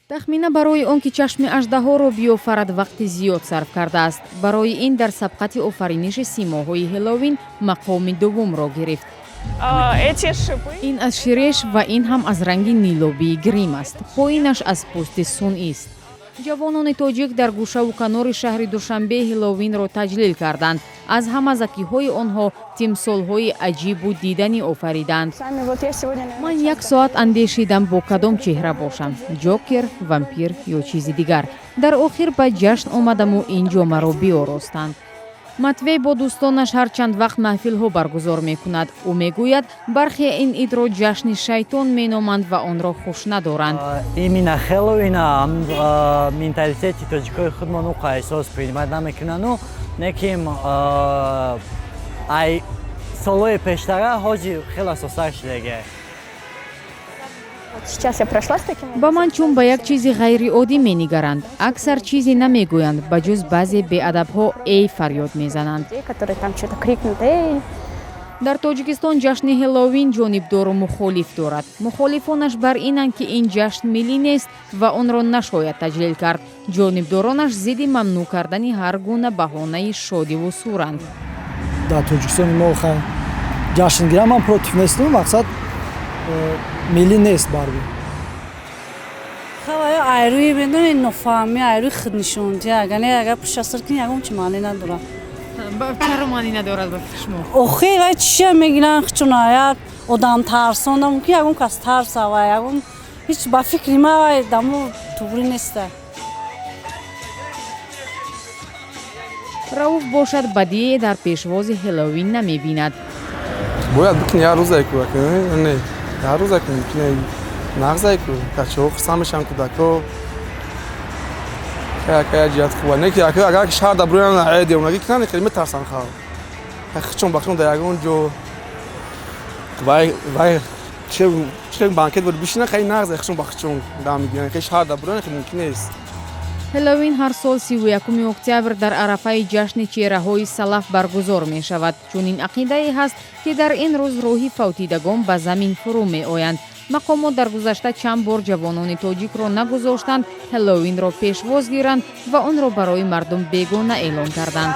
Тахмина барои он ки чашми аждаҳоро биёфарад, вақти зиёд сарф кардааст. Барои ин дар сабқати офариниши симоҳои Ҳеллоуин мақоми дуввумро гирифт. Эти шипы. Ин аз ширеш ва ин ҳам аз ранги нилобии грим аст. Поинаш аз пӯсти сунъист. Ҷавонони тоҷик дар гӯшаву канори шаҳри Душанбе Ҳеллоуинро таҷлил карданд. Аз ҳама закиҳои онҳо тимсолҳои аҷибу диданӣ офариданд. Сами вот я сегодня, наверное, Ман як соат андешидам, бо кадом чеҳра бошам: ҷокер, вампир ё чизи дигар. Дар охир ба ҷашн омадаму ин ҷомаро биоростанд. Матвей бо дӯстонаш ҳар чанд вақт маҳфилҳо баргузор мекунад. Ӯ мегӯяд, бархе ин идро ҷашни шайтон меноманд ва онро хуш надоранд. Именно Хэллоуина менталитети тоҷикои худмон уқа эҳсос принимать намекунану, лекин ай солҳои пештара ҳозир хеле асостар шудагия. Вот сейчас я прошла с таким Ба ман чун ба як чизи ғайриоддӣ менигаранд. Аксар чизе намегӯянд, ба ҷуз баъзе беадабҳо «Эй» фарёд мезананд. Людей, которые там что-то крикнут: «Эй!» Дар Тоҷикистон ҷашни Ҳеллоуин ҷонибдору мухолиф дорад. Мухолифонаш бар инанд, ки ин ҷашн миллӣ нест ва онро нашояд таҷлил кард. Ҷонибдоронаш зидди мамнӯъ кардани ҳар гуна баҳонаи шодиву суранд. Дар Тоҷикистони мо хай ҷашн гирам, ман против нестам. Мақсад, миллӣ нест барби. Хавая айрӯи, медони, нофаҳмӣ, айрӯи худнишондӣ. Агар не, агар пушасир кунӣ, ягон чи маънӣ надорад. Чаро маънӣ надорад ба фикри шумо? Охи вай чия мегиранд хучуна, як одам тарсонда, мумкин ягон кас тарса вай, ягон ҳеҷ ба фикри ма вай дамо туғрӣ неста. Рауф бошад, бадие дар пешвози Ҳеллоуин намебинад. Бояд бикунӣ як рӯзае ку, не, як рӯзае ку мумкине нағзае ку, бачаҳо хурсанд мешаванд, кӯдакҳо. Яка ҷиҳат хуба не ки агар шаҳр дар буроян девонагӣ кунанд, хеле метарсанд халқ. Хичон бахчон дар ягон ҷо вай че банкет буд бишинанд, хеле нағзе, хичон бахчон дам мегиранд. Хеле шаҳр дар буроян хеле мумкин нест. Ҳеллоуин ҳар сол 31-уми октябр дар арафаи ҷашни чеҳраҳои салаф баргузор мешавад. Чунин ақидае ҳаст, ки дар ин рӯз рӯҳи фавтидагон ба замин фурӯ меоянд. Мақомот дар гузашта чанд бор ҷавонони тоҷикро нагузоштанд Ҳеллоуинро пешвоз гиранд ва онро барои мардум бегона эълон карданд.